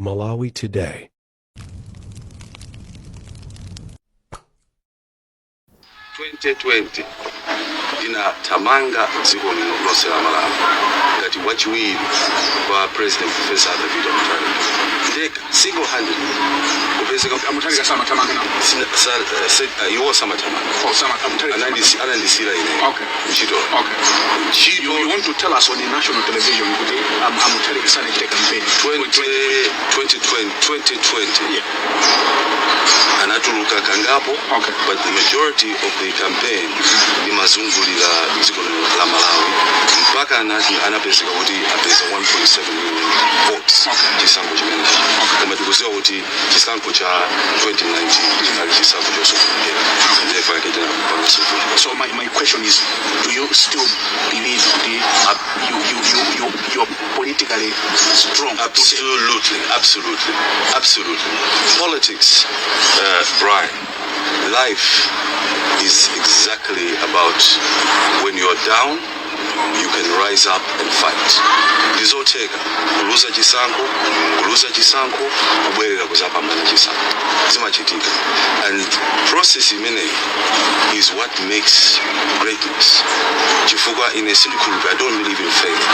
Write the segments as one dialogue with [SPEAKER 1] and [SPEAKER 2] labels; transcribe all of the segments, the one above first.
[SPEAKER 1] Malawi Today.
[SPEAKER 2] 2020 ndinathamanga dziko lino lonse la Malawi ngati wachiwiri kwa President Professor Arthur Peter Mutharika, ndekha, single handed, kupezeka.
[SPEAKER 3] Amutharika samathamanga nawo?
[SPEAKER 2] Iwo samathamanga.
[SPEAKER 3] Oh, Amutharika.
[SPEAKER 2] Anandisira ine ntchito. Ntchito.
[SPEAKER 3] You want to tell us on the national television kuti Amutharika sanachite campaign?
[SPEAKER 2] 20 2020 2020. Anatuluka kangapo, but the majority of the campaign imazungulira dziko lino la Malawi mpaka anapezeka kuti apeza 1.7 million votes chisankho chimenechi. Koma tikuziwa kuti chisankho cha 2019 chinali chisankho chosokonekera, therefore yake tinakupanga.
[SPEAKER 3] So my question is, do you still believe kuti you're politically strong today?
[SPEAKER 2] Absolutely, absolutely, absolutely. Politics, Brian, life is exactly about when you're down, you can rise up and fight. Ndizotheka kuluza chisankho, kuluza chisankho, kubwerera kuzapambana chisankho, zimachitika. And process imeneyi is what makes greatness, chifukwa ine sindikhulupirira, I don't believe in faith.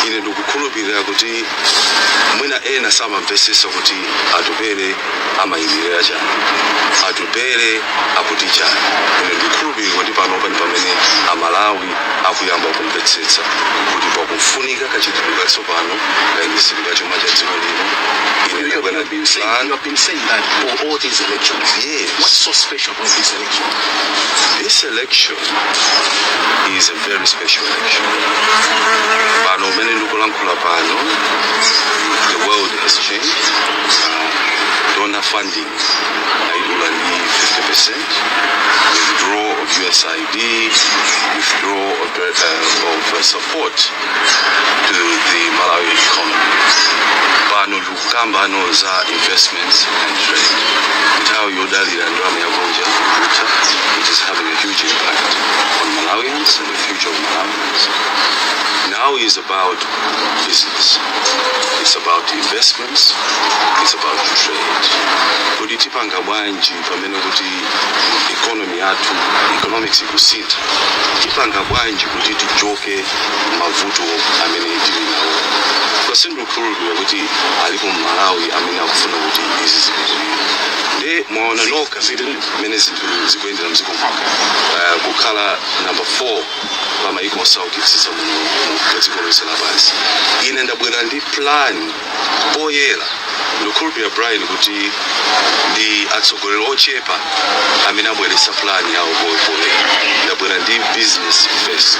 [SPEAKER 2] Ine ndikukhulupirira kuti mwina ena samamvesesa kuti Atupere amayimirira chani, Atupere akuti chani. Ine ndikukhulupirira kuti panopa ndi pamene Amalawi akuyamba kumvetsetsa kuti pakufunika kachitidwe katsopano kayendetsedwe ka chuma cha dziko lino. Ine
[SPEAKER 3] You have been saying,
[SPEAKER 2] plan.
[SPEAKER 3] You have been saying that for all these elections.
[SPEAKER 2] Yes.
[SPEAKER 3] What's so special about this election?
[SPEAKER 2] This election is a very special election. Pano umene ndikulankhula pano, the world has changed. Donor funding aidula ndi 50%, withdrawal of USAID, withdrawal of support to the Malawi economy. Pano tikukamba ano za investments and trade. Nthawi yodalira ndalama yakunja kutha. It is having a huge impact on Malawians and the future of Malawians. Now is about business, it's about investments, it's about trade, kuti tipanga bwanji pamene kuti economy yathu, economics ikusintha, tipanga bwanji kuti tichoke mavuto amene tili nawo. Sindikukhulupirira kuti alipo Mmalawi amene akufuna kuti izi zipitirire. Nde mwaona nokha mmene zinthu zikuyendera mdziko muno. Kukhala number 4 pa maiko osaukitsitsa muno pa dziko lonse lapansi. Ine ndabwera ndi plan poyera. Ndikukhulupirira, Brian, kuti ndi atsogoleri ochepa amene abweretsa plan yawo poyera. Ndabwera ndi business first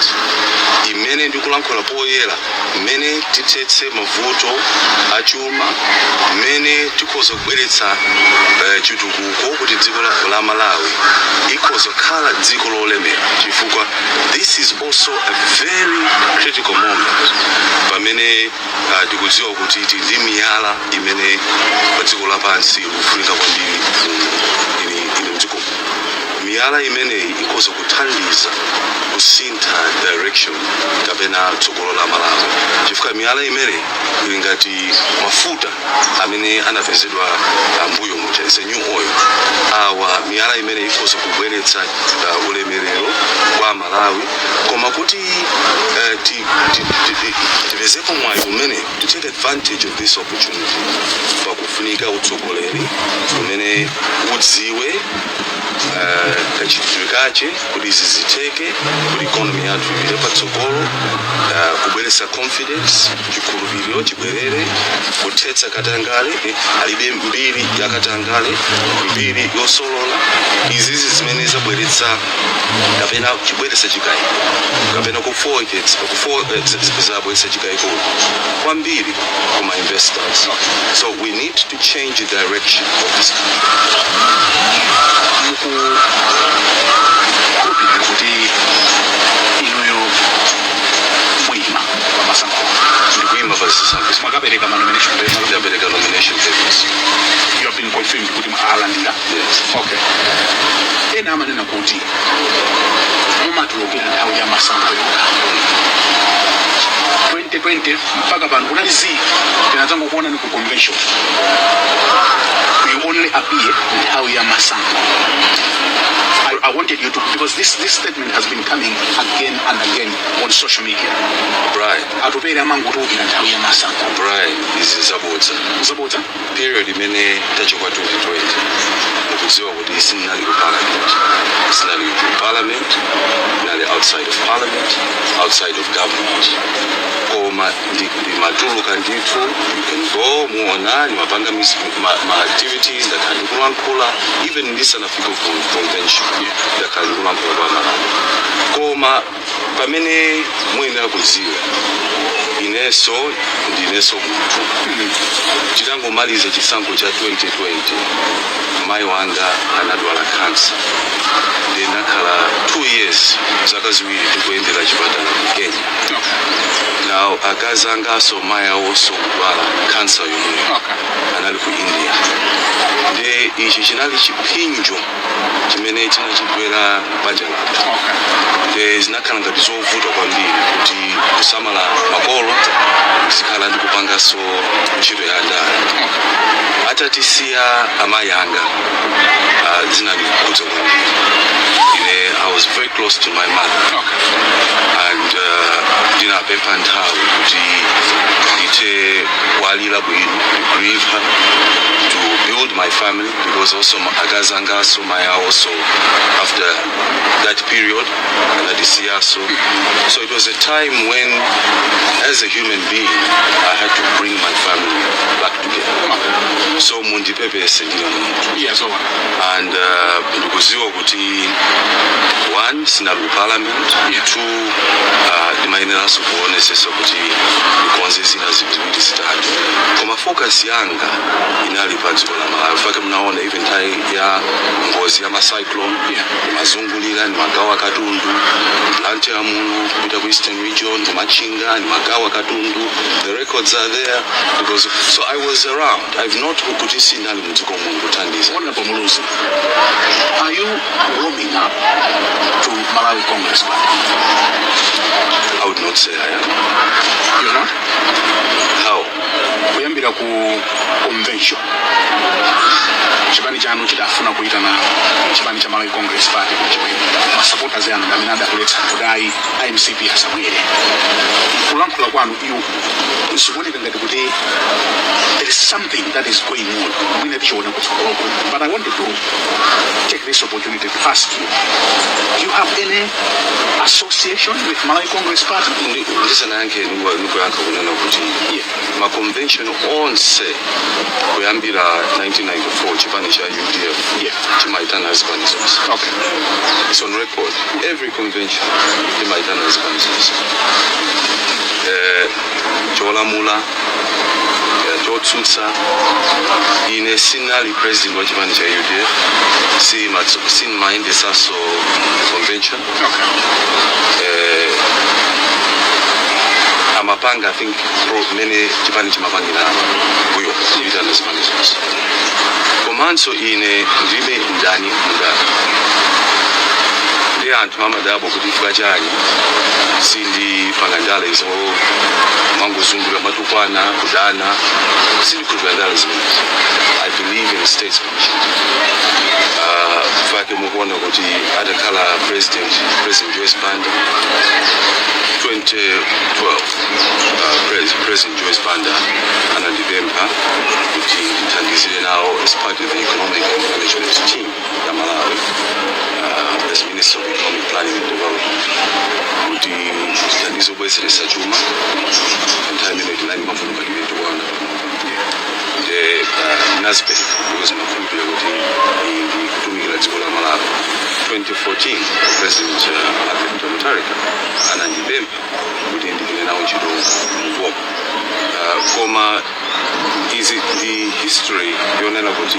[SPEAKER 2] imene ndikulankhula poyera, mmene tithetse mavuto achuma, mmene tikhoza kubweretsa chitukuko kuti dziko la Malawi ikhoza kukhala dziko lolemera, chifukwa this is also a very critical moment pamene tikudziwa kuti tili ndi miyala imene pa dziko lapansi ikufunika kwambiri muno ini mdziko. Miyala imeneyi ikhoza kuthandiza kusintha direction kapena tsogolo la Malawi, chifukwa miyala imeneyi ili ngati mafuta amene anapezedwa ambuyo muja, is a new oil. Awa miyala imene ikhoza kubweretsa ulemerero kwa Malawi. Koma kuti tipezepo mwayi umene, to take advantage of this opportunity, pakufunika utsogoleri umene udziwe kachitidwe kache kuti izi zitheke, kuti economy yathu ipite patsogolo, kubweretsa confidence, chikhulupiriro chibwerere, kuthetsa katangale. Alibe mbiri ya katangale, mbiri yosolola, izizi zimene zabweretsa kapena chibweretsa chikayiko kapena kufowoketsa zabweretsa chikayiko kwambiri kuma investors. So we need to change the direction of this country.
[SPEAKER 3] Mukukhulupirira kuti inuyo muyima pamasankho?
[SPEAKER 2] Ndikuyima pa zisankho.
[SPEAKER 3] Mwakapereka ma nomination papers?
[SPEAKER 2] Ndapereka nomination papers.
[SPEAKER 3] You have been confirmed kuti alandira?
[SPEAKER 2] Yes.
[SPEAKER 3] Okay. Ena amanena kuti mumatulukira nthawi ya masankho yokha. 2020 mpaka pano kunali zii. Tinadzangokuona ni ku convention. You only appear nthawi ya masankho. I wanted you to, because this statement has been coming again and again on social media.
[SPEAKER 2] Brian.
[SPEAKER 3] Atupele amangotulukira nthawi ya masankho.
[SPEAKER 2] Brian, izi zabodza.
[SPEAKER 3] Zabodza.
[SPEAKER 2] Period imene tachoka 2020, mukudziwa kuti sinali ku parliament, sinali ku parliament, nali outside of parliament, outside of government, koma ndimatuluka ndithu. You can go, muona ndimapanga ma activities. Ndakhala ndikulankhula even ndisanafike ku convention. Ndakhala ndikulankhula kwa Malawi, koma pamene muyenera kudziwa, inenso ndinenso munthu. Titangomaliza chisankho cha 2020, mayi wanga anadwala cancer. Ndinakhala 2 years, zaka 2, tikuyendera chipatala ku Kenya. Now akazi angaso, mayi awonso kudwala cancer yomweyo. Anali ku India. Ndi ichi chinali chipsinjo chimene chinachigwera banja lathu. Ndi zinakhala ngati zovuta kwambiri kuti kusamala makolo, zikhala ndi kupanganso ntchito ya ndale. Atatisiya amayi anga, zinali kukhudza kwambiri ine. I was very close to my mother and ndinapempha nthawi kuti ndithe kuwalira bwino, to grieve her, to build my family, because also akazi angaso, mayi also, after that period anatisiyaso. So it was a time when, as a human being, I had to bring my family back together. So mundipepese, ndine munthu.
[SPEAKER 3] Yeah, zoona.
[SPEAKER 2] And ndikuziwa kuti one, sinali ku parliament. Two, ndimayeneranso kuonesesa kuti ndikonze zina ziwiri zitatu, koma focus yanga inali pa dziko la Malawi. Fake mnaona even nthawi ya ngozi ya ma cyclone, ndimazungulira, ndimagawa katundu Blantyre muno, kupita ku Eastern Region, kumachinga, ndimagawa katundu. The records are there because, so I was around. I've not kuti sindali mudziko muno kuthandiza.
[SPEAKER 3] Honorable Muluzi, are you warming up to Malawi Congress Party?
[SPEAKER 2] I would not say I am.
[SPEAKER 3] You're not?
[SPEAKER 2] How?
[SPEAKER 3] Kuyambira ku convention, chipani chanu chidafuna kuitana chipani cha Malawi Congress Party kuti chibwere. Ma supporters anu ndi amene adakuletsa kuti ayi, MCP asabwere. Kulankhula kwanu iwo zikuoneka ngati kuti there is something that is going on. Mwina tichiona kutsogoloko, but I wanted to take this opportunity to ask you, do you have any association with Malawi Congress Party?
[SPEAKER 2] Ndisanayankhe, ndikuyankha kunena kuti ma convention onse kuyambira 1994, chipani cha UDF chimaitana zipani zonse. It's on record. Every convention imaitana zipani zonse, cholamula, chotsutsa. Ine sinali president wa chipani cha UDF, simayendesaso convention. Amapanga, I think, mene chipani chimapangira kuyo kuitana zipani zonse. Komanso ine ndilibe mdani mndani. Ndi anthu amadabwa kuti chifukwa chani sindipanga ndale zo mangozungulira, matukwana, kudana. Sindikhulupirira ndale zimenezi. I believe in statesmanship. Fake mukuona kuti atakhala president, President Joyce Banda, 2012, President Joyce Banda anandipempha kuti ndithandizire nawo as part of the economic and management team ya Malawi, as Minister of Economic Planning and Development, kuti tithandize kubwezeretsa chuma. Nthawi imene tinali mavuto ngati imene tikuona, nde nazipereka because makhulupirira kuti iyi ndi kutumikira dziko la Malawi. 2014, President Arthur Peter Mutharika anandipempha kuti ndigwire nawo ntchito muboma. Koma izi ndi history yonena kuti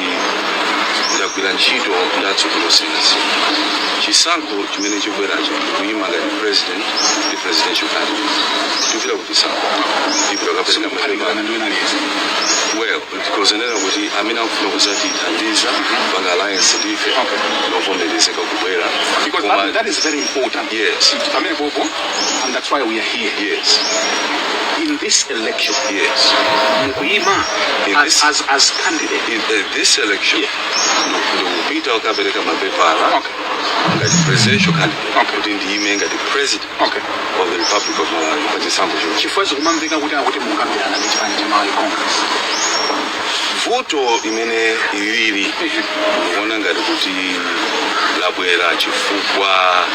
[SPEAKER 2] ndagwira ntchito ndatsogolo osiyanasiyana. Chisankho chimene chikubweracho, ndikuyima ngati president ndi presidential candidate. Tikupita ku chisankho, tipita kapereka.
[SPEAKER 3] Simukuphatikizana ndi wina aliyense?
[SPEAKER 2] Well, because nena kuti amene akufuna kuzatithandiza panga alliance ndife, novomerezeka kubwera.
[SPEAKER 3] Because that is very important. Pamene popo, and that's why we are here. In this election, mukuyima Mukuyima
[SPEAKER 2] In
[SPEAKER 3] as, as candidate.
[SPEAKER 2] In this election, ndikupita kukapereka mapepala ngati presidential candidate kuti ndiyime ngati president of the Republic of Malawi pa chisankho chino.
[SPEAKER 3] Chifukwa zikumamveka kuti akuti mukambirana ndi chipani cha Malawi Congress.
[SPEAKER 2] Vuto imene ilili, ndikuona ngati kuti labwera chifukwa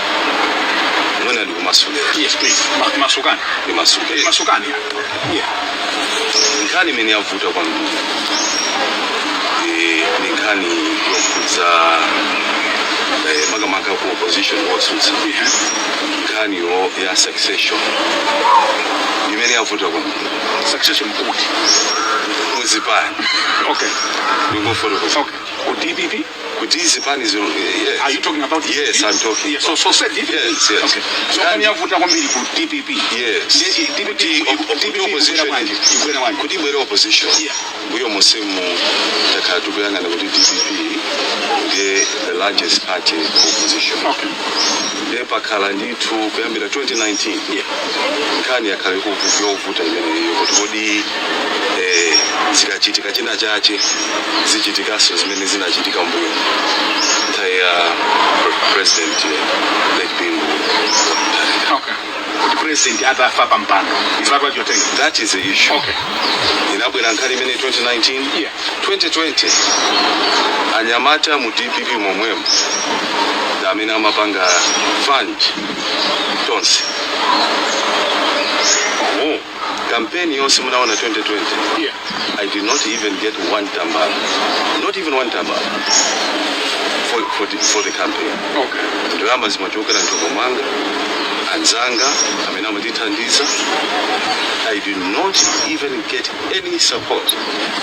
[SPEAKER 2] mwina ndikumasulira.
[SPEAKER 3] Yes, please. Masukani.
[SPEAKER 2] Ndimasuke.
[SPEAKER 3] Masukani, yeah.
[SPEAKER 2] Nkhani imene yavuta kwambiri ni nkhani yokhudza makamaka ku opposition otsutsa, nkhani yo ya succession imene yavuta kwambiri.
[SPEAKER 3] Succession kuti?
[SPEAKER 2] Muzipani. Ndingofotokoza.
[SPEAKER 3] Okay, ku DPP?
[SPEAKER 2] Kuti zipani zino, yes.
[SPEAKER 3] Are you talking about DPP?
[SPEAKER 2] Yes, I'm talking.
[SPEAKER 3] Yeah, so say DPP.
[SPEAKER 2] Yes.
[SPEAKER 3] Okay. So nkhani yavuta kwambiri ku DPP.
[SPEAKER 2] Yes.
[SPEAKER 3] DPP
[SPEAKER 2] Kuti
[SPEAKER 3] DPP
[SPEAKER 2] kuti opposition
[SPEAKER 3] ibwera bwanji? Ibwera bwanji?
[SPEAKER 2] Kuti ibwere opposition, mbuyo musimu takhala tikuyang'ana kuti DPP ndiye the largest party opposition. Ndiye pakhala ndithu kuyambira 2019 nkhani yakhala yovuta imeneyo, kuti kodi zikachitika china chache zichitikanso zimene zinachitika mbuyo nthawi ya President late Bingu wa Mutharika.
[SPEAKER 3] Okay, kuti president atafa pa mpando, is that what you're saying?
[SPEAKER 2] That is the issue. Inabwera nkhani imene 2019, 2020, anyamata mu DPP momwemo ndi amene amapanga fund Tonse.
[SPEAKER 3] Oh.
[SPEAKER 2] Kampeni yonse munaona 2020, I did not even get one tambala, not even one tambala for the campaign. Ndalama zimachokera mthumba mwanga, anzanga amene amatithandiza. I did not even get any support.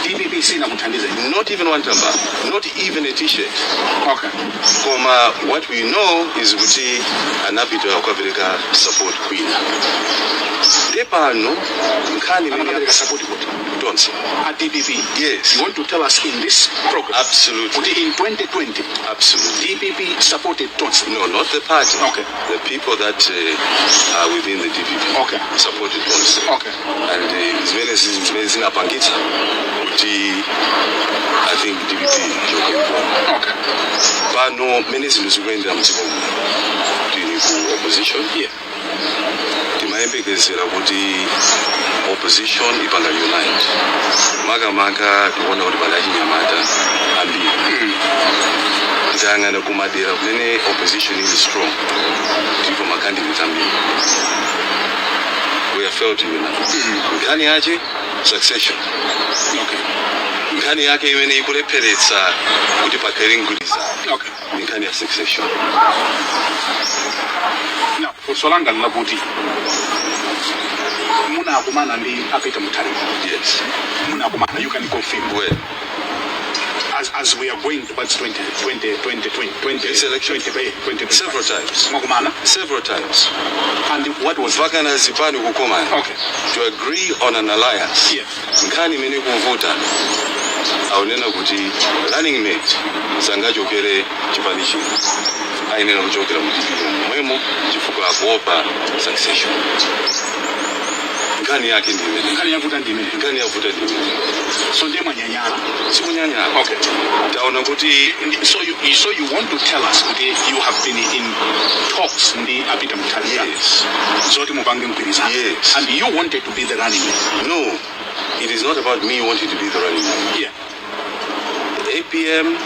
[SPEAKER 3] DPP sinakuthandize?
[SPEAKER 2] Not even one tambala, not even a T-shirt. Koma what we know is kuti anapita kukapereka support kwina. Ndiye pano nkhani imene
[SPEAKER 3] Anakapereka support kuti?
[SPEAKER 2] Tonse.
[SPEAKER 3] At DPP?
[SPEAKER 2] Yes.
[SPEAKER 3] You want to tell us in this program
[SPEAKER 2] Absolutely.
[SPEAKER 3] kuti in 2020
[SPEAKER 2] Absolutely.
[SPEAKER 3] DPP supported Tonse?
[SPEAKER 2] No, not the party. The people that are within the DPP supported Tonse. And zimene zinapangitsa kuti I think DPP ichoke mboma. Pano mmene zinthu zikuyendera mdziko muno, tili ku opposition. Timayembekezera kuti opposition ipanga unite, makamaka tikuona kuti pali achinyamata ambiri. Titayang'ana kumadera kumene opposition ili strong, ndipo ma candidates ambiri, we have failed to unite. Nkhani yache succession. Nkhani yake imene ikulepheretsa kuti pakhale mgwirizano ni nkhani ya succession.
[SPEAKER 3] Now, funso langa lakuti munakumana ndi a Peter Mutharika?
[SPEAKER 2] Yes.
[SPEAKER 3] Munakumana, you can confirm?
[SPEAKER 2] Well,
[SPEAKER 3] As we are going towards 20 20 20 20 20
[SPEAKER 2] This election?
[SPEAKER 3] 20 20
[SPEAKER 2] Several times.
[SPEAKER 3] Mwakumana?
[SPEAKER 2] Several times.
[SPEAKER 3] And what was
[SPEAKER 2] Mpaka na zipani kukomana to agree on an alliance. Nkhani imene ikuvuta, akunena kuti running mate sangachokere chipani chino, ayenera kuchokera mu DPP momwemo chifukwa akuopa succession. Nkhani yake ndi imene.
[SPEAKER 3] Nkhani yavuta ndi imene.
[SPEAKER 2] Nkhani yavuta ndi imene.
[SPEAKER 3] So ndiye mwanyanyala?
[SPEAKER 2] Sikunyanyala. Taona kuti
[SPEAKER 3] So you want to tell us kuti you have been in talks ndi a Peter Mutharika
[SPEAKER 2] Yes.
[SPEAKER 3] zoti mupange mgwirizano?
[SPEAKER 2] Yes.
[SPEAKER 3] And you wanted to be the running mate?
[SPEAKER 2] No, it is not about me wanting to be the running mate. APM,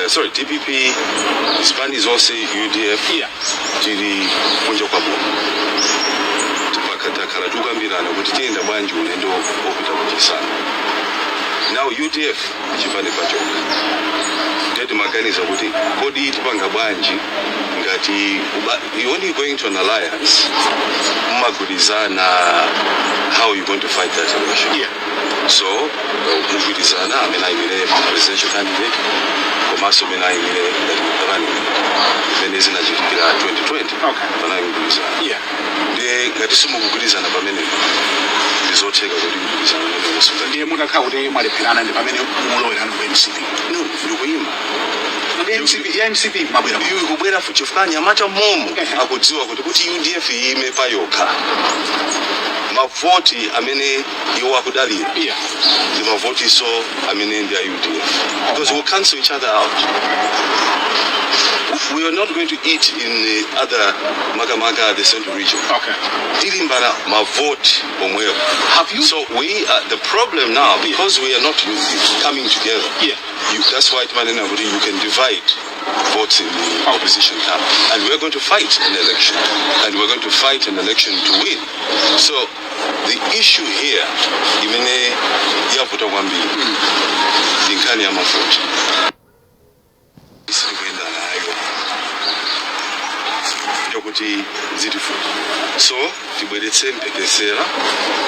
[SPEAKER 2] sorry, DPP, zipani zonse, UDF, tili kunja kwa boma. Takhala tikukambirana kuti tiyenda bwanji ulendo wopita kuchisankho. Now UDF chipani pachokha, ndiye timaganiza kuti kodi tipanga bwanji ngati you only going to an alliance, mumagwirizana how you going to fight that election. So mugwirizana amene ayimire presidential candidate komanso amene ayimire ngati running mate, imene zinachitikira 2020. Panali mgwirizano. Ndiye ngati simukugwirizana pamenepo, ndizotheka kuti mgwirizano umene usunga.
[SPEAKER 3] Ndiye mutakhala kuti mwalepherana, ndi pamene mulowerana ku MCP?
[SPEAKER 2] No, ndikuyima.
[SPEAKER 3] Ndi MCP ya MCP mabwera?
[SPEAKER 2] Iwe kubwera chifukwa anyamata momo
[SPEAKER 3] Ehe.
[SPEAKER 2] akudziwa kuti UDF iyime payokha. Mavoti amene iwo akudalira ndi mavotiso amene ndi a UDF, because we cancel each other out. We are not going to eat in the other, makamaka the central region. Tilimbana mavoti omwewo.
[SPEAKER 3] Have you
[SPEAKER 2] So we are, the problem now, because we are not coming together, that's why timanena kuti you can divide votes in the opposition camp, and we're going to fight an election, and we're going to fight an election to win. So the issue here imene yavuta kwambiri ndi nkhani ya mavoti sitikuyenda nayo, ndokuti zitifuta. So tibweretse mphekesera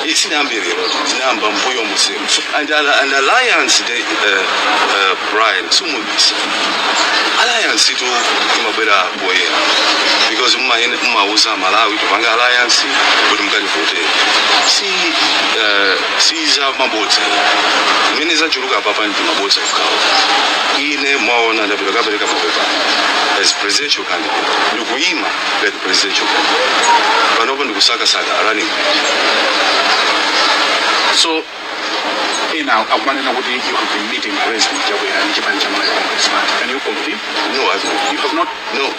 [SPEAKER 2] isinayambe lero, zinayamba mbuyo musemu. And alliance de, Brian, sumubisa alliance itu imabwera poyera, because mumauza Malawi tupanga alliance kuti mukativotere. Si za mabodza imene zachuluka apapa, ndi mabodza kugawa. Ine mwaona ndapita kapereka mapepa as presidential candidate, ndikuyima ngati presidential candidate. Panopo ndikusakasaka running mate.
[SPEAKER 3] So ena akumanena kuti you have been meeting President Chakwera ndi chipani cha Malawi Congress Party. Can you confirm?
[SPEAKER 2] No, I've not.
[SPEAKER 3] You have not?
[SPEAKER 2] No.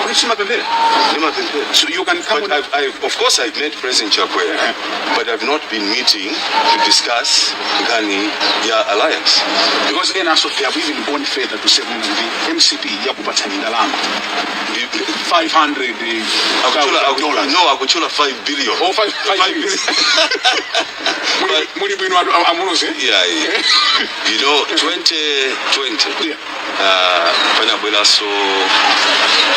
[SPEAKER 3] Kuti simapemphera?
[SPEAKER 2] Ndimapemphera.
[SPEAKER 3] So you can come
[SPEAKER 2] But
[SPEAKER 3] on.
[SPEAKER 2] Of course, I've met President Chakwera, but I've not been meeting to discuss nkhani ya alliance.
[SPEAKER 3] Because ena so they have even gone further to say kunena kuti MCP yakupatsani ndalama 500 dollars.
[SPEAKER 2] No, akuchula 5 billion.
[SPEAKER 3] Oh, 5 billion. Muli bwino a Muluzi.
[SPEAKER 2] Yeah. 2020, panabweraso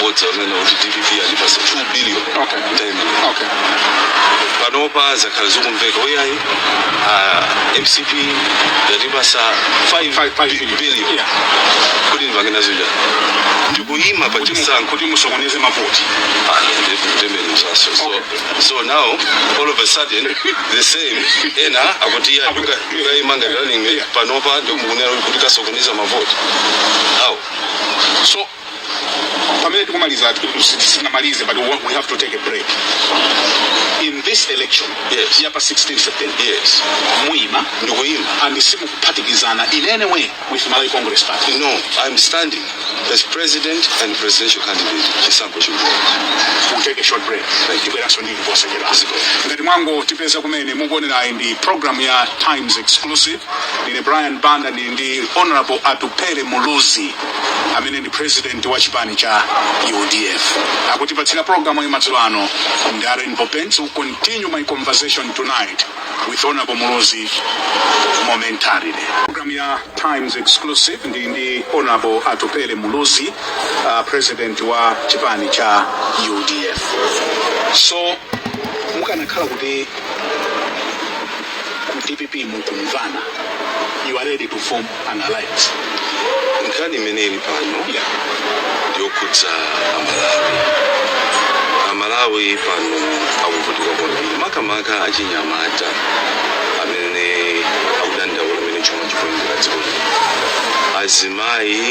[SPEAKER 2] bodza limene kuti DPP alipasa 2 billion. Nthawi imeneyo. Panopa zakhala zikumveka oyayi, MCP yatipasa 5
[SPEAKER 3] 5 billion.
[SPEAKER 2] Billion. Kuti ndipange nazo njani? Ndikuyima pa chisankho.
[SPEAKER 3] Kuti musokoneze mavoti.
[SPEAKER 2] Kutembenuzaso. So, so now all of a sudden the same ena akuti iya ndikayima ngati running mate. Panopa ndikumunena kuti kasokoneza mavoti how?
[SPEAKER 3] So pamene tikumaliza, sitinamalize, but we have to take a break. In this election ya pa 16 September, muyima?
[SPEAKER 2] Ndikuyima.
[SPEAKER 3] And simukuphatikizana in any way with Malawi Congress Party?
[SPEAKER 2] No, I'm standing as president and presidential candidate chisankho chikubwera.
[SPEAKER 3] We'll take a short break. Tibweranso ndi posachedwa. Ngati mwango tipeza kumene mukuonerayi ndi program ya Times Exclusive. Ndine Brian Banda, ndili ndi Honorable Atupele Muluzi amene ndi president wa chipani cha UDF. Akutipatsira program iyi madzulo ano ndi Aaron Popens. Will continue my conversation tonight with Honorable Muluzi momentarily. Program ya Times Exclusive, ndi Honorable Atupele Muluzi, president wa chipani cha UDF. So mukanakhala kuti ku DPP mukumvana, you are ready to form an alliance?
[SPEAKER 2] Nkhani imene ili pano ndiyokhudza Amalawi. Amalawi pano akuvutika kwambiri, makamaka achinyamata amene akudandaula amene chuma chikuyendera dziko lino. Azimayi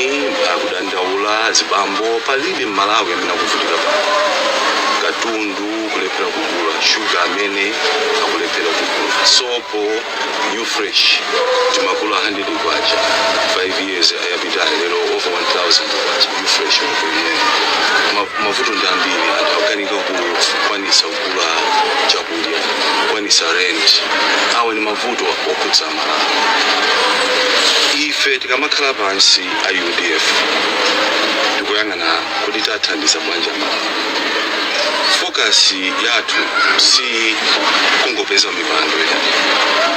[SPEAKER 2] akudandaula, azibambo, palibe Mmalawi amene akuvutika pano. Katundu kulephera kugula, shuga amene akulephera kugula, sopo New Fresh timagula 100 kwacha 5 years yapitayo, lero over 1000 kwacha New Fresh makuimene. Mavuto ndi ambiri. Anthu akukanika kukwanisa kugula chakudya, kukwanisa rent. Awa ni mavuto okhudza Amalawi. Ife tikamakhala pansi a UDF tikuyang'ana kuti tathandiza bwanji Amalawi. Focus yathu si kungopeza mipando ya.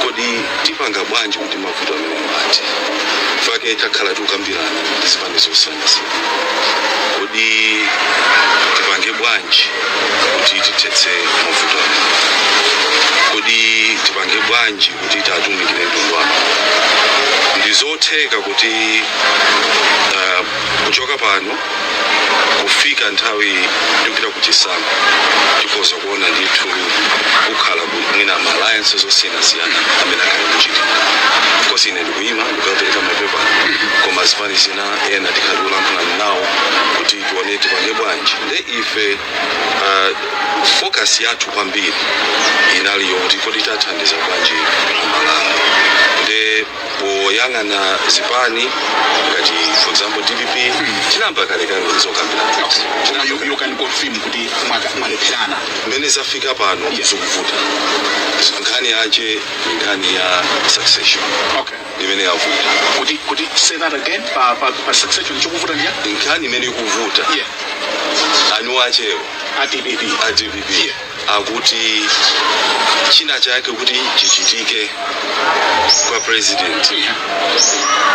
[SPEAKER 2] Kodi tipanga bwanji kuti mavuto amene athe? Fake takhala tikukambirana ndi zipani zosiyanasiyana, kodi tipange bwanji kuti tithetse mavuto amene? Kodi tipange bwanji kuti tatumikire mtundu wa Malawi? Ndizotheka kuti kuchoka pano kufika nthawi tikupita kuchisankho tikhoza kuona ndithu kukhala mwina ma alliances osiyanasiyana amene akhale kuchitika. Of course, ine ndikuyima, ndikukapereka mapepa, koma Koma zipani zina ena tikhati kulankhulana nawo kuti tione tipange bwanji. Nde ife focus yathu kwambiri inali yokuti kodi tathandiza bwanji Amalawi. Nde poyang'ana zipani ngati, for example, DPP, tinayamba kalekale zokambirana.
[SPEAKER 3] Koma you can confirm kuti mwalepherana?
[SPEAKER 2] Mmene zafika pano, zikuvuta. Nkhani yache ni nkhani ya succession imene yavuta.
[SPEAKER 3] Kuti say that again, pa succession chikuvuta ndiya?
[SPEAKER 2] Nkhani imene ikuvuta, anu achewo
[SPEAKER 3] A DPP.
[SPEAKER 2] A DPP akuti china chake kuti chichitike kwa president,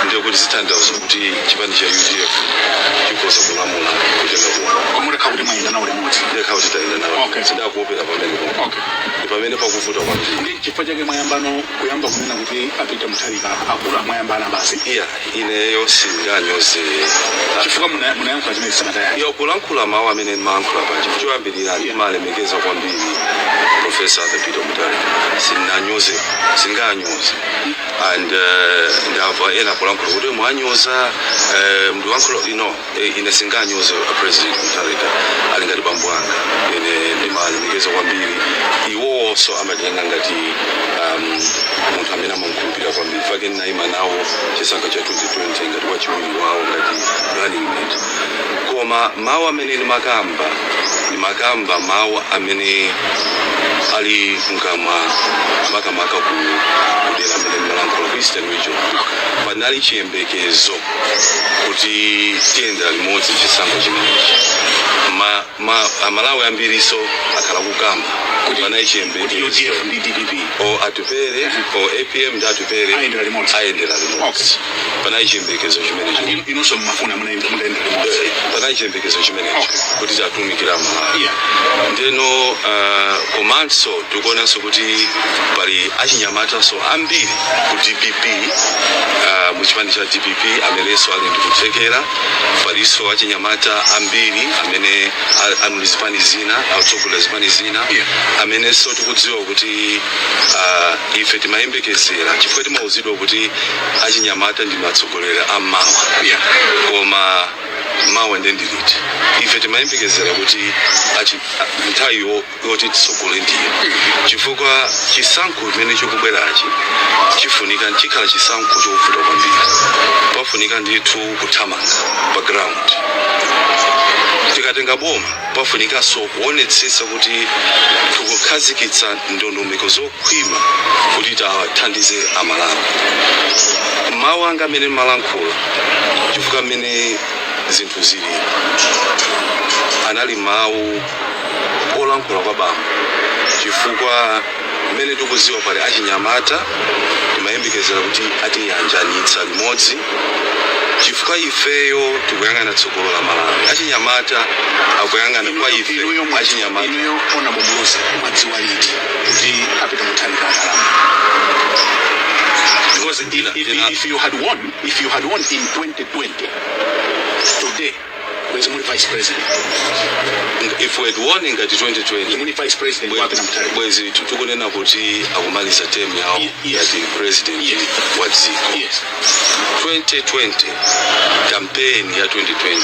[SPEAKER 2] ndiye kuti zitanthauza kuti chipani cha UDF chikhoza kulamula kutenga kuno.
[SPEAKER 3] Mutakhala kuti mwayenda nawo limodzi.
[SPEAKER 2] Ndekha kuti tayenda nawo. Sidakuopera pamene ndi pamene pakuvuta kwambiri.
[SPEAKER 3] Ndi chifukwa chake mwayambano kuyamba kunena kuti a Peter Mutharika akula, mwayambana basi?
[SPEAKER 2] Iya, ineyo singanyoze.
[SPEAKER 3] Chifukwa munayankhula zimene sabata yake.
[SPEAKER 2] Iyo kulankhula mawu amene ndimalankhula paja, choyambirira ndimalemekeza kwambiri Professor Arthur Peter Mutharika. Sinanyoze, singanyoze. And ndamva ena kulankhula kuti mwanyoza, ndikulankhula ino, ine singanyoze President Mutharika. Ali ngati bambo anga, ine ndimalemekeza kwambiri. Iwowonso amatenga ngati munthu amene amamukhulupirira kwambiri. Fake ndinayima nawo chisankho cha 2020 ngati wachiwiri wawo, ngati running mate. Koma mawu amene ndimakamba, ndimakamba mawu amene ali mkamwa, makamaka ku kudera amene ndimalankhula, ku Eastern Region. Panali chiyembekezo kuti tiyenda limodzi chisankho chimenechi. Amalawi ambiriso akhala kukamba
[SPEAKER 3] Kuti-
[SPEAKER 2] panali
[SPEAKER 3] kuti
[SPEAKER 2] chiyembekezo
[SPEAKER 3] UDF ndi DPP
[SPEAKER 2] o Atupere o APM ndi Atupere
[SPEAKER 3] ayendera limodzi.
[SPEAKER 2] Ayendera limodzi. Panali chiyembekezo chimenecho.
[SPEAKER 3] And inunso mmafuna munayenda limodzi?
[SPEAKER 2] Panali chiyembekezo chimenecho kuti tatumikira Malawi. Ndeno komanso tikuonanso kuti pali achinyamatanso ambiri ku DPP, mu chipani cha DPP, amenenso ali ndi kuthekera. Palinso achinyamata ambiri amene ali mu zipani zina, akutsogolera zipani zina, amenenso tikudziwa kuti ife timayembekezera, chifukwa timauzidwa kuti achinyamata ndi matsogoleri a mawa. Koma mawa ndiye ndiliti? Ife timayembekezera kuti nthawi yoti tisogole ndiyo, chifukwa chisankho chimene chikubwerachi chifunika chikhala chisankho chovuta kwambiri. Pafunika ndithu kuthamanga pa ground. Tikatenga boma, pafunikanso kuonetsetsa kuti tikukhazikitsa ndondomeko zokhwima kuti tithandize Amalawi. Mawu anga amene malankhula, chifukwa mmene zinthu zili, anali mawu olankhula kwa bambo, chifukwa mmene tikuziwa pali achinyamata, timayembekezera kuti atiyanjanitsa limodzi, chifukwa ifeyo tikuyang'ana tsogolo la Malawi. Achinyamata akuyang'ana kwa ife.
[SPEAKER 3] Inuyo
[SPEAKER 2] Achinyamata.
[SPEAKER 3] Inuyo, Honorable Muluzi, mwadziwa liti kuti a Peter Mutharika akalamba? Because if you had won in 2020, today bwezi muli vice president.
[SPEAKER 2] If we had won ngati 2020,
[SPEAKER 3] Muli vice president wa Peter Mutharika.
[SPEAKER 2] Bwezi tikunena kuti akumaliza term yawo ngati president wa dziko. 2020, campaign ya 2020,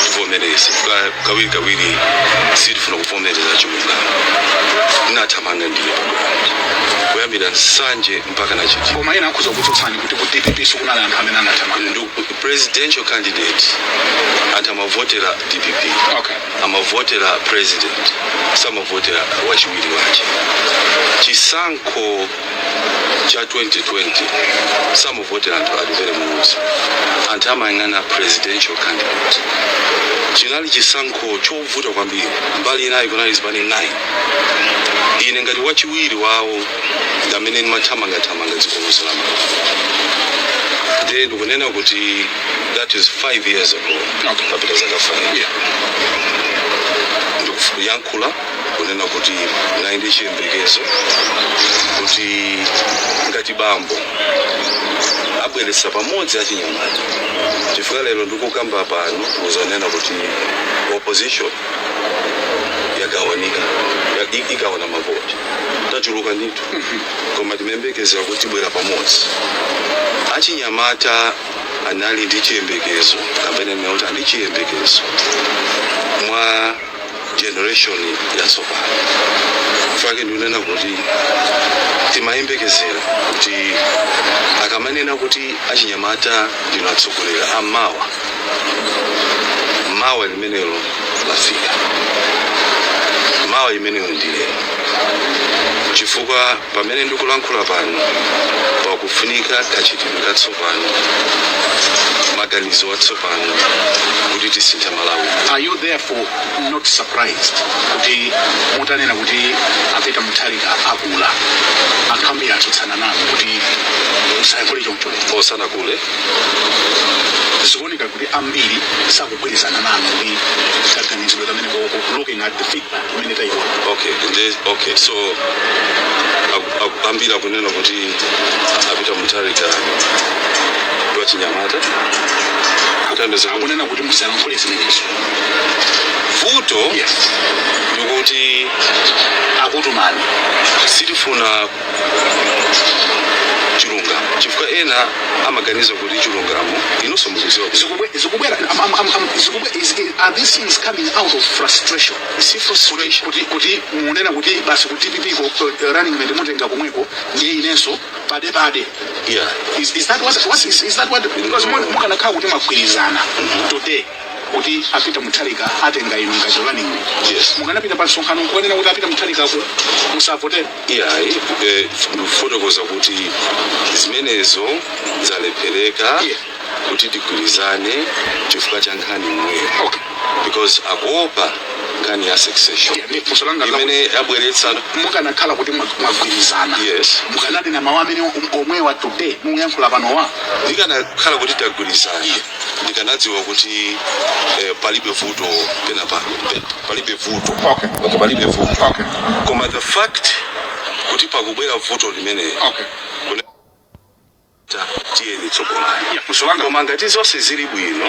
[SPEAKER 2] tivomereze, kawiri kawiri sitifuna kuvomereza chilungamo, tinathamanga ndiye pa ground kuyambira Nsanje mpaka nachiti.
[SPEAKER 3] Koma ena akhuza kutsutsani kuti ku DPP sikunali anthu amene anathamanga.
[SPEAKER 2] Ndi presidential candidate, anthu amavotera DPP. Amavotera president, samavotera wachiwiri wache. Chisankho cha 2020 samavotera anthu Atupele Muluzi, anthu amayang'ana presidential candidate. Chinali chisankho chovuta kwambiri. Mbali inayi kunali zipani 9. Ine ngati wachiwiri wawo ndamene ndimathamangathamanga dziko lonse la Malawi. Ndiye ndikunena kuti that is 5 years ago. Papita zaka 5. Ndikuyankhula kunena kuti nayi ndi chiyembekezo kuti ngati bambo abweretsa pamodzi achinyamata, chifukwa lero ndikukamba pano, uzanena kuti opposition yagawanika. Igawanika, igawana mavoti. Tachuluka ndithu, koma timayembekezera kuti tibwera pamodzi. Achinyamata anali ndi chiyembekezo, kapena kuti ali chiyembekezo mwa generation yatsopano. Fake ndikunena kuti timayembekezera kuti akamanena kuti achinyamata ndinu atsogoleri amawa, mawa limenelo lafika, mawa imeneyo ndi lero, chifukwa pamene ndikulankhula pano pakufunika kachitidwe katsopano, maganizo atsopano kuti tisinthe Malawi.
[SPEAKER 3] Are you therefore not surprised kuti mutanena kuti a Peter Mutharika akula, anthu ambiri atsutsana nanu kuti musayankhule choncho?
[SPEAKER 2] Osanakule.
[SPEAKER 3] Zikuoneka kuti ambiri sakugwirizana nanu ndi kaganizidwe kamene koko, looking at the feedback imene tayiona.
[SPEAKER 2] Okay, okay, so ambiri akunena kuti a Peter Mutharika ndi wachinyamata, kutanthauza kuti
[SPEAKER 3] Akunena kuti musayankhule zimenezo.
[SPEAKER 2] Vuto ndikuti
[SPEAKER 3] akutumani.
[SPEAKER 2] Sitifuna chilungamo, chifukwa ena amaganiza kuti chilungamo, inonso mukuziwa kuti
[SPEAKER 3] Zikubwera are these things coming out of frustration?
[SPEAKER 2] Si frustration.
[SPEAKER 3] Kuti munena kuti basi ku DPP ko running mate mutenga komweko, ndiye inenso pade pade. Is that what is that what, because mukanakhala kuti mwagwirizana today kuti a Peter Mutharika atenga inu ngati running mate, mukanapita pa msonkhano nkukanena kuti a Peter Mutharika ku musavotere?
[SPEAKER 2] Yeah, ndikufotokoza kuti zimenezo zalephereka kuti tigwirizane chifukwa cha nkhani imweyo, because akuopa nkhani ya succession
[SPEAKER 3] Yeah, ndi funso langa
[SPEAKER 2] imene yabweretsa.
[SPEAKER 3] Mukanakhala kuti mwagwirizana, mukananena mawu amene omwewa today mukuyankhula panowa?
[SPEAKER 2] Ndikanakhala kuti tagwirizana, ndikanadziwa kuti palibe vuto pena palibe vuto. Okay, palibe vuto. Koma the fact kuti pakubwera vuto limene tiyeni tsogolani.
[SPEAKER 3] Yeah, funso langa
[SPEAKER 2] Koma ngati zonse zili bwino,